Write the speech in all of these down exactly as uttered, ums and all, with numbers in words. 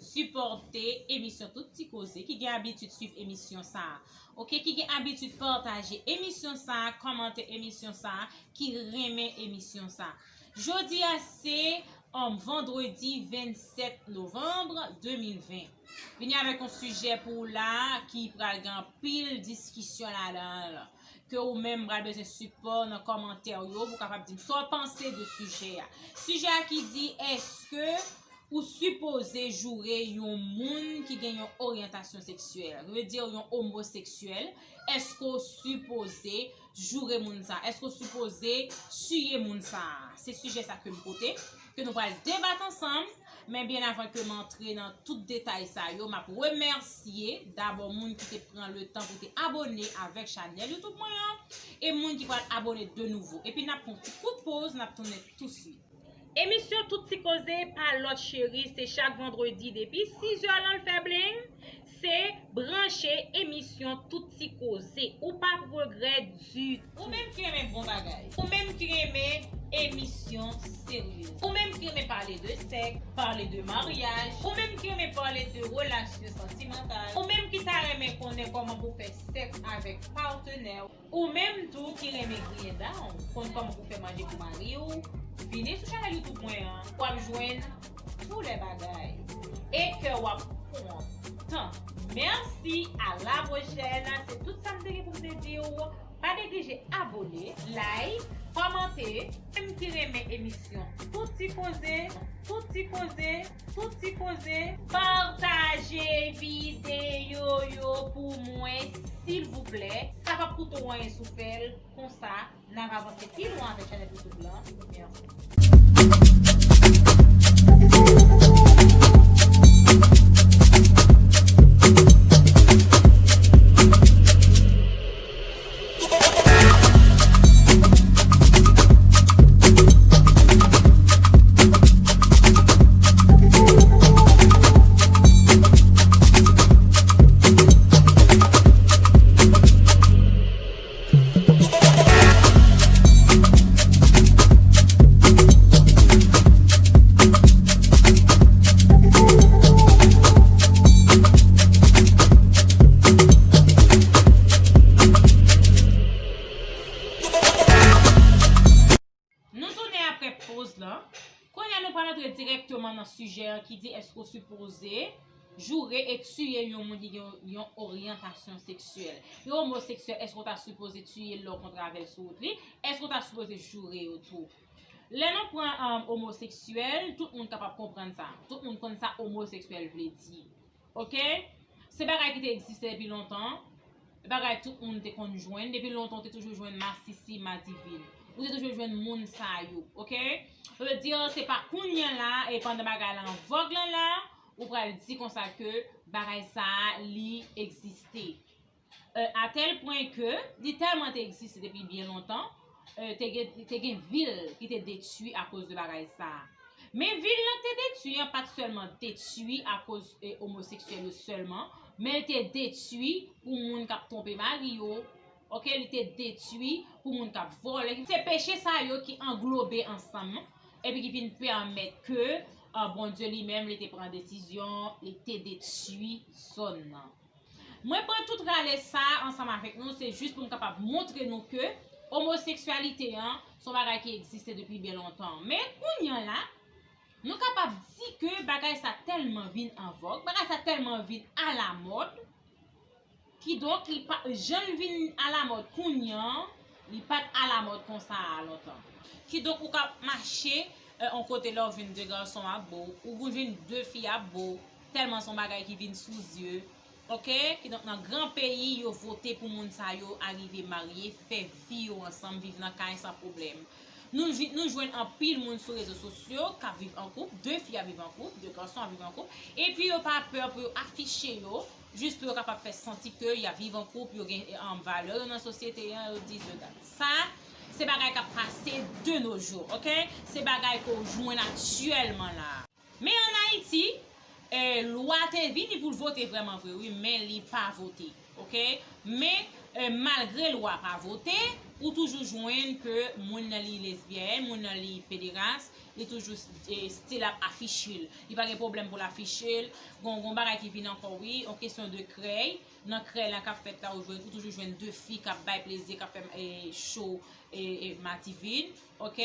Sipòte emisyon Tout Ti Koze, ki gen abitid swiv emisyon sa a. Oke, ki gen abitid pataje emisyon sa a, kòmante emisyon sa a, ki renmen emisyon sa a. Jodi a se, um, vandredi vennsèt novanm de mil ven. Vini avèk yon sijè pou w la ki pral gen anpil diskisyon ladan l. Ke ou menm pral bezwen sipò nan kòmantè yo pou w kapab di m sa w panse de sijè a. Sijè a ki di, èske ou sipoze joure yon moun ki gen yon oryantasyon seksyèl, vle di yon omoseksyèl? Èske w sipoze joure moun sa? Èske w sipoze tiye moun sa? Se sijè sa ke m pote, ke nou pral debat ansanm. Men byen avan ke m antre nan tout detay sa yo, m ap remèsye dabò moun ki te pran letan pou te abòne avèk chanèl YouTube mwen an, e moun ki pral abòne de nouvo. Epi n ap pran yon ti kout poz, n ap tounen touswit. Emisyon Tout Ti Koze pa lòt cheri, se chak vandredi depi sis è lan l fè bling, se branche emisyon Tout Ti Koze. Ou p ap regrèt ditou. Ou menm ki renmen bon bagay. Ou menm ki renmen emisyon serye. Ou menm ki renmen pale de sèks, pale de maryaj. Ou menm ki renmen pale de relasyon santimantal. Ou menm ki ta renmen konnen kòman pou fè sèks avèk patnè w. Ou menm tou ki renmen griyen dan w, konn kòman pou fè manje pou mari w, vini sou chanèl YouTube mwen an. W ap jwenn tou lè bagay. E kè w ap kontan. Mèsi, a la pwochèn. Se tout sa m te gen pou m te di w. Pa neglije abòne, like, kòmante. Menm ki renmen emisyon Tout Ti Koze, Tout Ti Koze, Tout Ti Koze, pataje videyo yo pou mwen, silvouplè. Sa p ap koute w anyen si w fè l. Konsa, n ap avanse pi lwen avèk chanèl YouTube lan. Mèsi. Nou tounen apre poz lan. Kounye a nou pral antre dirèkteman nan sijè an ki di, èske w sipoze joure e tiye yon moun ki gen yon oryantasyon seksyèl? Yon omoseksyèl, èske w ta sipoze tiye l lè w kontre avè l sou wout li? Èske w ta sipoze joure yo tou? Lè nou pran, um, omoseksyèl, tout moun kapab konprann sa. Tout moun konn sa omoseksyèl vle di. Oke? Se bagay ki te egziste depi lontan. Bagay tout moun te konn jwenn. Depi lontan, ou te toujou jwenn masisi, madivin. Ou te toujou jwenn moun sa yo. Oke? Sa vle di, se pa kounye a la, e pandan bagay la an vòg lan la, ou pral di konsa ke bagay sa a, li egziste. Euh, à tel point que li tèlman te egziste depi byen lontan, euh, te gen, te gen vil ki te detwi akoz de bagay sa a. Men vil lan te detwi an pa t sèlman detwi akoz, eh, omoseksyèl yo sèlman, men l te detwi pou moun k ap twonpe mari yo, oke, li te detwi pou moun k ap vòlè. Se peche sa yo ki anglobe ansanm, epi ki vin pèmèt ke, ah, Bondye li menm, li te pran desizyon, li te detwi zòn nan. Mwen pran tout rale sa ansanm avèk nou, se jis pou m kapab montre nou ke omoseksyalite an se yon bagay ki egziste depi byen lontan. Men kounye a la, nou kapab di ke bagay sa tèlman vin an vòg, bagay sa tèlman vin alamòd, kidonk, li pa, jan l vin alamòd kounye a, li pa t alamòd konsa a lontan. Kidonk, ou ka mache, eh, yon kote la, ou jwenn de gason ap bo w, ou jwenn de fi ap bo w, tèlman se yon bagay ki vin sou zye. Oke? Kidonk, nan gran peyi, yo vote pou moun sa yo arive marye, fè vi yo ansanm, viv nan kay san pwoblèm. Nou, nou jwenn anpil moun sou rezo sosyo k ap viv an koup, de fi ap viv an koup, de gason ap viv an koup, epi yo pa pè pou yo afiche yo, jis pou yo kapab fè santi ke y ap viv an koup, yo gen, um, valè yo nan sosyete an, yo di, yo dat. Sa, se bagay k ap pase de nos jours, oke? Se bagay ke w jwenn aktyèlman la. Men ann Ayiti, eh, lwa te vini pou l vote vrèman vre, wi, men li pa vote, oke? Men, eh, malgre lwa pa vote, Ou toujou jwenn ke moun nan li lesbyèn, moun nan li pederas, li toujou eh, still ap afiche l. Li pa gen pwoblèm pou l afiche l. Gon, gon bagay ki vin ankò, wi, yon kesyon de krèy. Nan krèy la k ap fèt la, ou, jwenn, ou toujou jwenn de fi k ap bay plezi, k ap fè eh, show eh, eh, madivin, ok?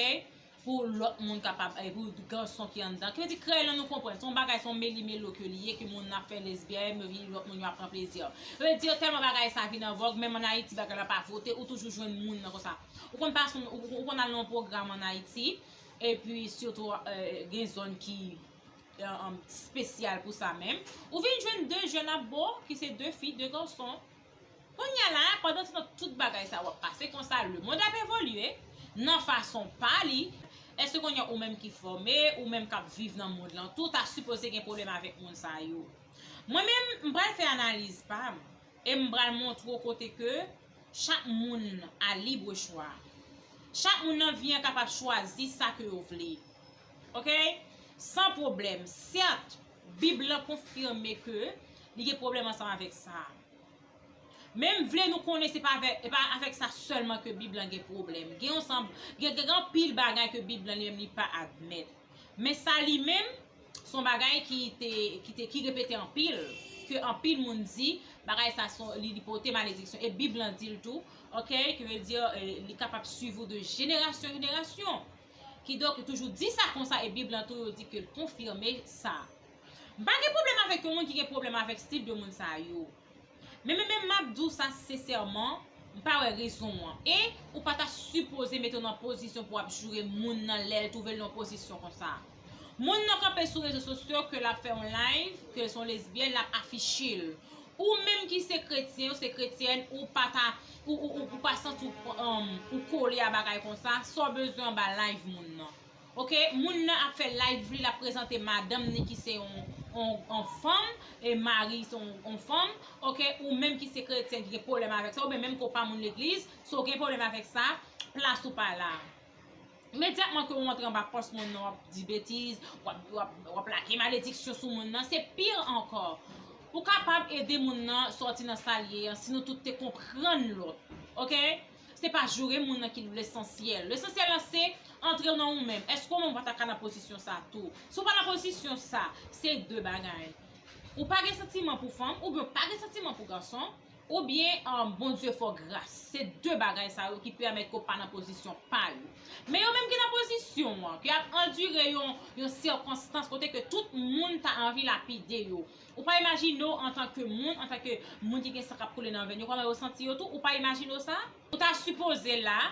Pou lòt moun kapab, eh, pou gason ki anndan. Ki vle di krèy lan nou konprann, se yon bagay, se yon meli melo ke li ye, ke moun nan ap fè lesbyèn, epi lòt moun yo ap pran plezi. Vle di tèlman bagay sa vin an vòg, menm an Ayiti bagay la pa vote, ou toujou jwenn moun nan konsa. Ou konn pase, ou, ou konn al nan yon pwogram an Ayiti, epi sitou eh, gen zòn ki eh, um, espesyal pou sa menm. Ou vin jwenn de jèn ap bo, ki se de fi, de gason. Kounye a la, pandan se tan tout bagay sa w ap pase konsa, lemonn ap evolye nan fason pa li. Èske kounye a ou menm ki fòme, ou menm k ap viv nan mond lan tou, ta sipoze gen pwoblèm avèk moun sa yo? Mwen menm, m pral fè analiz pa m e m pral montre w kote ke chak moun a libre chwa. Chak moun nan vi an kapab chwazi sa ke yo vle. Ok? San pwoblèm. Sèt, Bib lan konfime ke li gen pwoblèm ansanm avèk sa. Men m vle nou konnen se pa avèk, e pa avèk sa sèlman ke Bib lan gen pwoblèm. Gen yon sanb, gen, gen anpil bagay ke Bib lan li menm li pa admèt. Men sa li menm, se yon bagay ki te, ki te, ki repete anpil, ke anpil moun di, bagay sa son, li, li pote malediksyon. E Bib lan di l tou, ok, ki vle di, eh, li kapab swiv ou de jenerasyon an jenerasyon. Kidonk, yo toujou di sa konsa, e Bib lan tou, yo di ke l konfime sa. M pa gen pwoblèm avèk yon moun ki gen pwoblèm avèk stil de moun sa yo. Men, men, men m ap di w sa sensèman, m pa wè rezon an. E ou pa ta sipoze mete w nan pozisyon pou w ap joure moun nan lè l twouve l nan pozisyon konsa. Moun nan kanpe sou rezo sosyo ke l ap fè yon live, ke l se yon lesbyèn, l ap afiche l. Ou menm ki se kretyen, ou se kretyèn, ou pa ta, ou, ou, ou, ou pa santi w, um, ou kole a bagay konsa, sa w bezwen anba live moun nan. Ok, moun nan ap fè live li, l ap prezante madanm ni ki se yon, yon, yon fanm, e mari se yon, yon fanm, ok, ou menm ki se kretyen ki gen pwoblèm avèk sa, oubyen menm ke w pa moun legliz, si w gen pwoblèm avèk sa, plas ou pa la. Imedyatman ke w antre anba pòs moun nan, w ap di betiz, w ap, w ap, w ap lage malediksyon sou moun nan, se pi ankò. Ou kapab ede moun nan sòti nan sa l ye an, si nou tout te konprann lòt, ok? Se pa joure moun nan ki lesansyèl. Lesansyèl lan se antre w nan ou menm. Èske ou menm ou pa ta ka nan pozisyon sa tou? Si w pa nan pozisyon sa, se de bagay. Ou pa gen santiman pou fanm, oubyen w pa gen santiman pou gason, oubyen, um, Bondye fè w gras. Se de bagay sa yo ki pèmèt ke w pa nan pozisyon pa yo. Men yo menm ki nan pozisyon an, ki ap andire yon, yon sikonstans kote ke tout moun ta anvi lapide yo. Ou pa imajine w antanke moun, antanke moun ki gen san k ap koule nan venn yo, kòman yo santi yo tou, ou pa imajine w sa? Ou ta sipoze la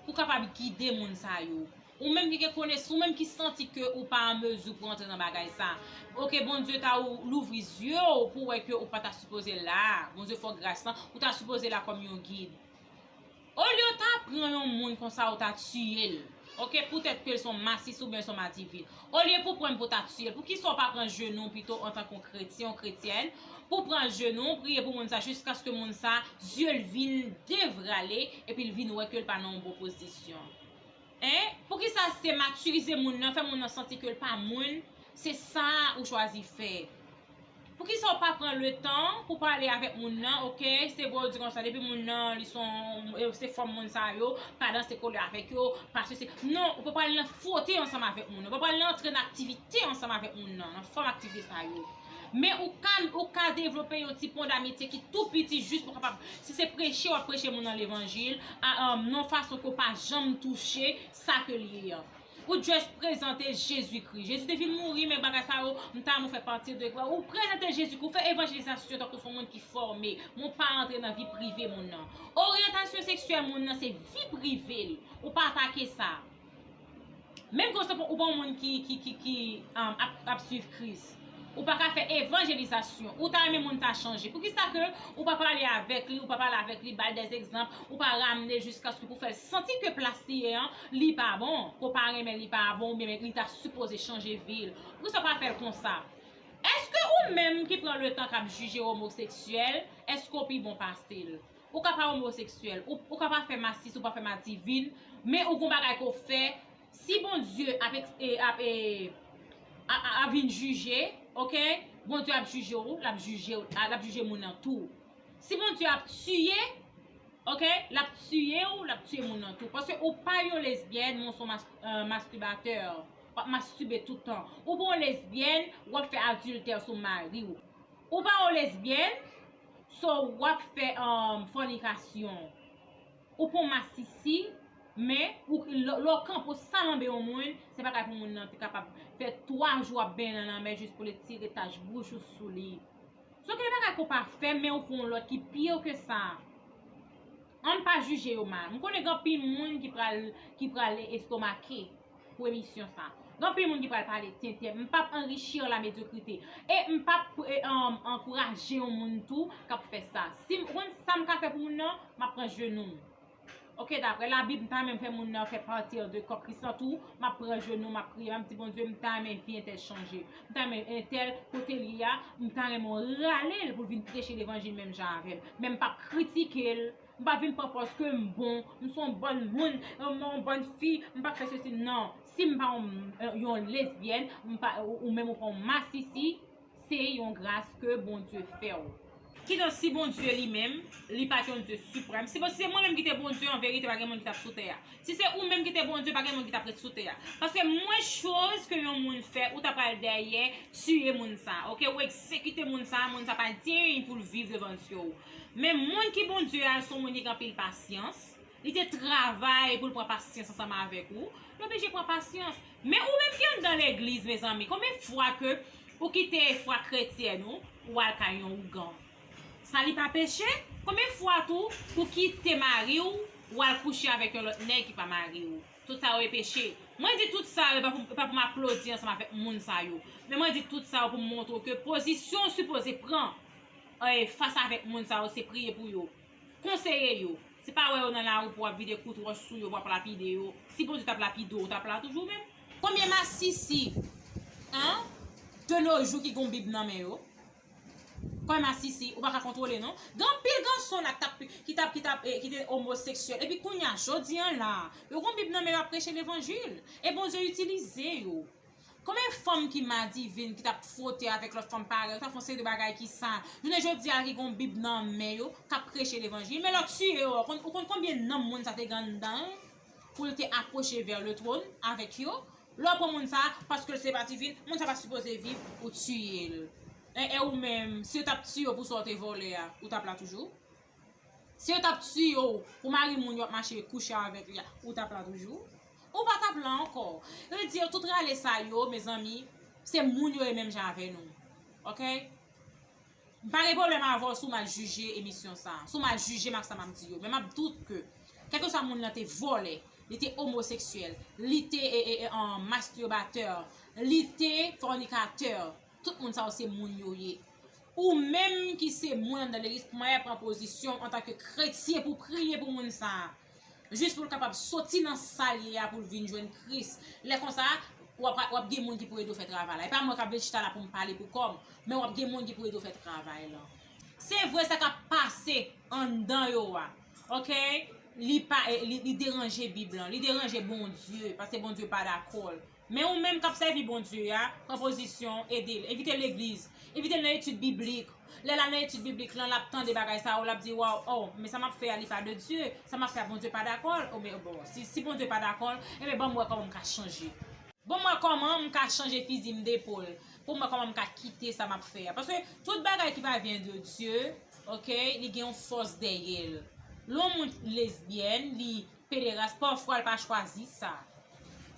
pou kapab gide moun sa yo. Ou menm ki gen konesans, ou menm ki santi ke ou pa an mezi pou antre nan bagay sa. Ok, Bondye ta ou louvri zye w pou wè ke ou pa ta sipoze la. Bondye fè w gras lan, ou ta sipoze la kòm yon gid. Olye w ta pran yon moun konsa, ou ta tiye l. Ok, poutèt ke l se yon masis oubyen l se yon madivin. Olye pou pran l pou ta tiye l, poukisa w pa pran jenou w pito antanke yon kretyen, yon kretyèn, pou pran jenou w, priye pou moun sa, jiskaske moun sa, zye l vin devrale, epi l vin wè ke l pa nan yon bon pozisyon? Hein? Poukisa se matirize moun nan, fè moun nan santi ke l pa moun, se sa ou chwazi fè? Poukisa w pa pran letan pou pale avèk moun nan, ok? Se vre w di konsa, depi moun nan, li se yon, se fanm moun sa yo, pa danse kole avèk yo, pa sesi. Non, ou pa pral nan fwote ansanm avèk moun nan, ou pa pral nan antre nan aktivite ansanm avèk moun nan, nan fòm aktivite sa yo. Men ou ka, ou ka devlope yon ti pon damitye ki tou piti jis pou kapab, si se preche, w ap preche moun nan levanjil, a, a, nan fason ke w pa janm touche sa ke l ye an. Ou just prezante Jezikri. Jezi te vin mouri, men bagay sa yo, m ta renmen w fè pati de, ou prezante Jezikri, ou fè evanjelizasyon tankou se yon moun ki fòme, men w pa rantre nan vi prive moun nan. Oryantasyon seksyèl moun nan se vi prive l. Ou pa atake sa. Menm ke w se pa, ou pa yon moun ki, ki, ki, ki, um, ap, ap swiv Kris. Ou pa ka fè evanjelizasyon. Ou ta renmen moun ta chanje. Poukisa ke ou pa pale avèk li, ou pa pale avèk li, ba l dè egzanp, ou pa ramne l jiskaske pou fè l santi ke plas li ye an, li pa bon, ke w pa renmen l, li pa bon, oubyen li ta sipoze chanje vi l? Poukisa w pa fè l konsa? Èske ou menm ki pran letan k ap jije omoseksyèl, èske w pi bon pase l? Ou ka pa omoseksyèl, ou, ou ka pa fè masis, ou pa fè madivin, men ou gon bagay ke w fè, si Bondye ap, eks- e, ap, e, a, a, ap vin jije, ok? Bondye ap jije w, l ap jije w, a, l ap jije moun nan tou. Si Bondye ap tiye, Ok, l ap tiye w, l ap tiye moun nan tou. Paske ou pa yon lesbyèn, men w se yon mas, euh, mastibatè. W ap mastibe tout tan. Ou pa yon lesbyèn, w ap fè adiltè sou mari w. Ou pa yon lesbyèn, so w ap fè um, fònikasyon. Ou pa yon masisi, men ou, lè w kanpe w salanbe yon moun, se bagay pou moun nan te kapab fè twa jou ap benyen nan lanmè jis pou l tire tach bouch ou sou li. So gen de bagay ke w pa fè, men ou fè yon lòt ki pi ke sa. Ann pa jije yo mal. M konnen gen anpil moun ki pral, ki pral estomake pou emisyon sa. Gen anpil moun ki pral pale tenten. M p ap anrichi la medyokrite. E m p ap e, um, ankouraje yon moun tou k ap fè sa. Si m konn sa m ka fè pou moun nan, m ap pran jenou m. Ok, daprè Labib, m ta renmen fè moun nan fè pati de kò Kris lan tou. M ap pran jenou, m ap priye, m ap di Bondye, m ta renmen vi entèl chanje. M ta renmen entèl kote l ye a, m ta renmen w rale l pou l vin preche levanjil menm jan avè m. Men m p ap kritike l. M pa vin pran pòz ke m bon, m se yon bòn moun, m yon bòn fi, m p ap fè sesi, non. Si m pa yon, yon lesbyèn, m pa, ou, ou menm ou pa yon masisi, se yon gras ke Bondye fè w. Kidonk, si Bondye li menm, li pa t yon Dye siprèm, si, si se mwen menm ki te Bondye, an verite, pa gen moun ki t ap sou tè a. Si se ou menm ki te Bondye, pa gen moun ki t ap ret sou tè a. Paske mwens choz ke yon moun fè, ou ta pral dèyè tiye moun sa, ok? Ou egzekite moun sa, moun sa pa diy pou l viv devan zye w. Men moun ki Bondye a, se yon moun ki gen anpil pasyans. Li te travay pou l pran pasyans ansanm avèk ou. Li oblije pran pasyans. Men ou menm ki anndan legliz, mezanmi, konbyen fwa ke ou kite fwa kretyèn ou, ou al kay yon ougan? Sa li pa peche? Konbyen fwa tou ou kite mari w, ou al kouche avèk yon lòt nèg ki pa mari w? Tout sa yo e peche. Mwen di tout sa yo, e pa pou, e pa pou m aplodi ansanm avèk moun sa yo. Men mwen di tout sa yo pou m montre w ke pozisyon w sipoze pran, eh, fas avèk moun sa yo, se priye pou yo. Konseye yo. Se pa wè yo nan lari pou w ap vide kout wòch sou yo, pou w ap lapide yo. Si Bondye t ap lapide w, ou t ap la toujou menm? Konbyen masisi, an, de nos jours ki gen yon Bib nan men yo? Konbyen masisi, ou pa ka kontwole non. Gen anpil gason la ki t ap, ki t ap, ki t ap, eh, ki te omoseksyèl. Epi kounye a, jodi a la, yo gen yon Bib nan men yo ap preche levanjil. E Bondye itilize yo. Konbyen fanm ki madivin, ki t ap fwote avèk lòt fanm parèy, yo t ap fè yon seri de bagay ki sal. Jounen jodi a, ki gen yon Bib nan men yo, k ap preche levanjil. Men lè w tiye yo, ou konn, ou konn konbyen nanm moun sa te gen anndan l pou l te apwoche vè le twòn avèk yo? Lè w pran moun sa, paske l se madivin, moun sa pa sipoze viv, ou tiye l. E, e ou menm, si yo t ap tiye w pou sa w te vòlè a, ou t ap la toujou? Si yo t ap tiye w pou mari moun yo ap mache kouche avèk li a, ou t ap la toujou? Ou pa t ap la ankò. Yo di yo tout rale sa yo, mezanmi, se moun yo ye menm jan avè nou. Ok? M pa gen pwoblèm avè w si w mal jije emisyon sa, si w mal jije m ak sa m ap di yo. Men m ap di w ke, kèlkeswa moun nan te vòlè, li te omoseksyèl, li te e, e, e, an, mastirbatè, li te fònikatè, tout moun sa yo se moun yo ye. Ou menm ki se moun anndan legliz, premye pran pozisyon w antanke kretyen pou priye pou moun sa a. Jis pou l kapab soti nan sa l ye a pou l vin jwenn Kris. Lè konsa, w ap, w ap gen moun ki pou ede w fè travay la. E pa mwen k ap vin chita la pou m pale pou kò m, men w ap gen moun ki pou ede w fè travay lan. Se vre sa k ap pase anndan yo a. Ok? Li pa, li, li deranje Bib lan, li deranje Bondye, paske Bondye pa dakò l. Men ou menm k ap sèvi Bondye a, pran pozisyon, ede l. Envite l legliz. Envite l nan etid biblik. Lè l al nan etid biblik lan, l ap tande bagay sa yo, l ap di, waw, oh, men sa m ap fè a, li pa de Dye. Sa m ap fè a, Bondye pa dakò l. Oh, men, bon, si, si Bondye pa dakò l, enben, ban m wè kòman m ka chanje. Ban m wè kòman m ka chanje fizi m depòl. Pou m wè kòman m ka kite sa m ap fè a. Paske tout bagay ki pa vyen de Dye, ok, li gen yon fòs dèyè l. Lè yon moun lesbyèn, li pederas, pafwa l pa chwazi sa.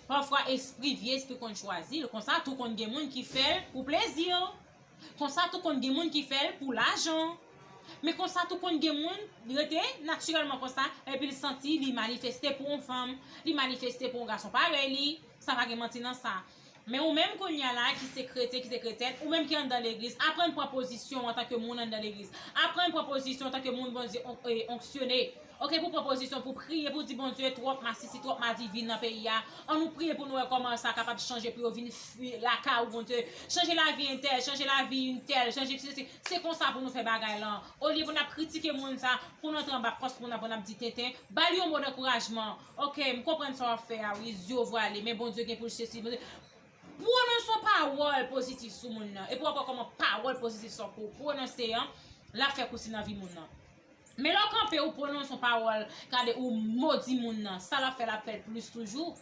Pafwa espri, vye espri konn chwazi l. Konsa tou konn gen moun ki fè l pou plezi. Konsa tou konn gen moun ki fè l pou lajan. Men konsa tou konn gen moun, li rete natirèlman konsa, epi l santi li manifeste pou yon fanm, li manifeste pou yon gason parèy li. Sa pa gen manti nan sa. Men ou menm kounye a la ki se kretyen, ki se kretyèn, ou menm ki anndan legliz, aprann pran pozisyon w antanke moun anndan legliz. Aprann pran pozisyon w antanke moun Bondye on- e, onksyone. Ok, pou pran pozisyon, pou priye, pou di Bondye, twòp masisi, twòp madivin nan peyi a. Ann nou priye pou nou wè kòman sa kapab chanje, pou yo vin fi- lakay ou, Bondye. Chanje lavi entèl, chanje lavi entèl, chanje sesi. Se konsa pou nou fè bagay lan. Olye pou n ap kritike moun sa, pou n antre anba pòs moun nan, pou n ap di tenten, ba l yon mo dankourajman. Ok, m konprann sa w ap fè a, wi, zye w vwale, men Bondye gen pou l sesi, Bondye. Pwononse yon pawòl pozitif sou moun nan. Epi w ap wè kòman pawòl pozitif sa w pwononse an, l ap fè kousi nan vi moun nan. Men lè w kanpe, ou pwononse yon pawòl, gade, ou modi moun nan, sa l ap fè, l ap fè l plis toujou.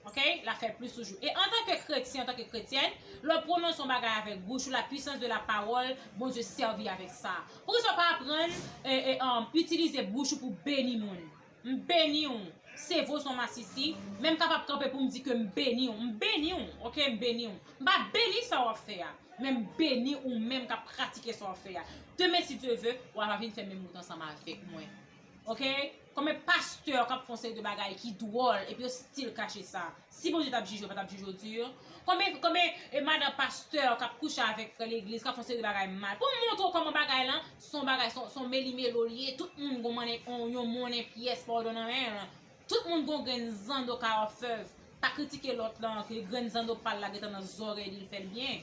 Ok? L ap fè l plis toujou. E antanke kretyen, antanke kretyèn, lè w pwononse yon bagay avèk bouch ou, la puissance de la parole, Bondye sèvi avèk sa. Poukisa w pa aprann e, e, um, itilize bouch ou pou beni moun? M beni w. Sevo se yon masisi, men m kapab kanpe pou m di ke m beni w. M beni w, ok? M beni w. M pa beni sa w ap fè a, men m beni ou menm k ap pratike sa w ap fè a. Demen, si Dye ve, w a vin fè menm wout ansanm avèk mwen. Ok? Konbyen pastè k ap fè yon seri de bagay ki dwòl, epi yo still kache sa? Si Bondye t ap jije, yo pa t ap jije w di? Konbyen, konbyen e madan pastè k ap kouche avèk frè legliz, k ap fè yon seri de bagay mal? Pou m montre w kòman bagay lan, se yon bagay, se yon, se yon melimelo l ye, tout moun gon mannen, yon, yon monnen pyès pa w nan men l. Tout moun gon grenn zando ka òfèv. Pa kritike lòt lan, ke grenn zando pa l la gentan nan zòrèy li, l fè l byen.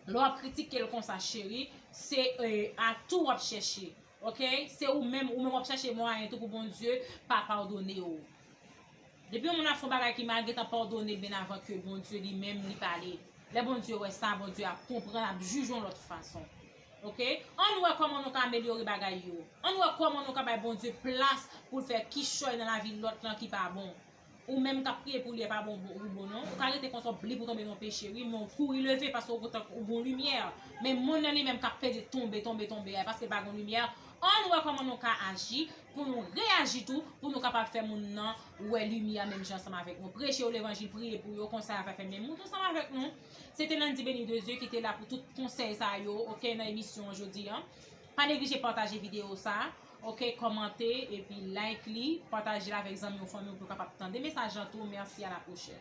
Lè w ap kritike l konsa, cheri, se, e, atou w ap chèche. Ok? Se ou menm, ou menm w ap chèche mwayen tou pou Bondye pa padone w. Depi yon moun ap fè yon bagay ki mal, gentan padone l byen avan ke Bondye li menm li pale. Lè Bondye wè sa, Bondye ap konprann, ap jije yon lòt fason. Ok? Ann wè kòman nou ka amelyore bagay yo. Ann wè kòman nou ka bay Bondye plas pou l fè kichòy nan lavi lòt lan ki pa bon. Ou menm k ap priye pou li, e pa bon, bon, ou bon non. Ou ka rete konsa, w bliye pou tonbe nan peche, wi, men w kouri leve paske w kontan ou gon limyè. Men moun nan li menm k ap pede tonbe, tonbe, tonbe a, paske l pa gon limyè. Ann wè kòman nou ka aji, pou nou reyaji tou, pou nou kapab fè moun nan wè limyè menm jan ansanm avèk nou. Preche yo levanjil, priye pou yo, konsa y a fè menm wout ansanm avèk nou. Se te Landy Béni de Dieu ki te la pou tout konsèy sa yo, ok, nan emisyon an jodi an. Pa neglije pataje videyo sa, ok, kòmante, epi like li, pataje l avèk zanmi w, fanmi w pou yo kapab tande mesaj lan tou. Mèsi, a la pwochèn.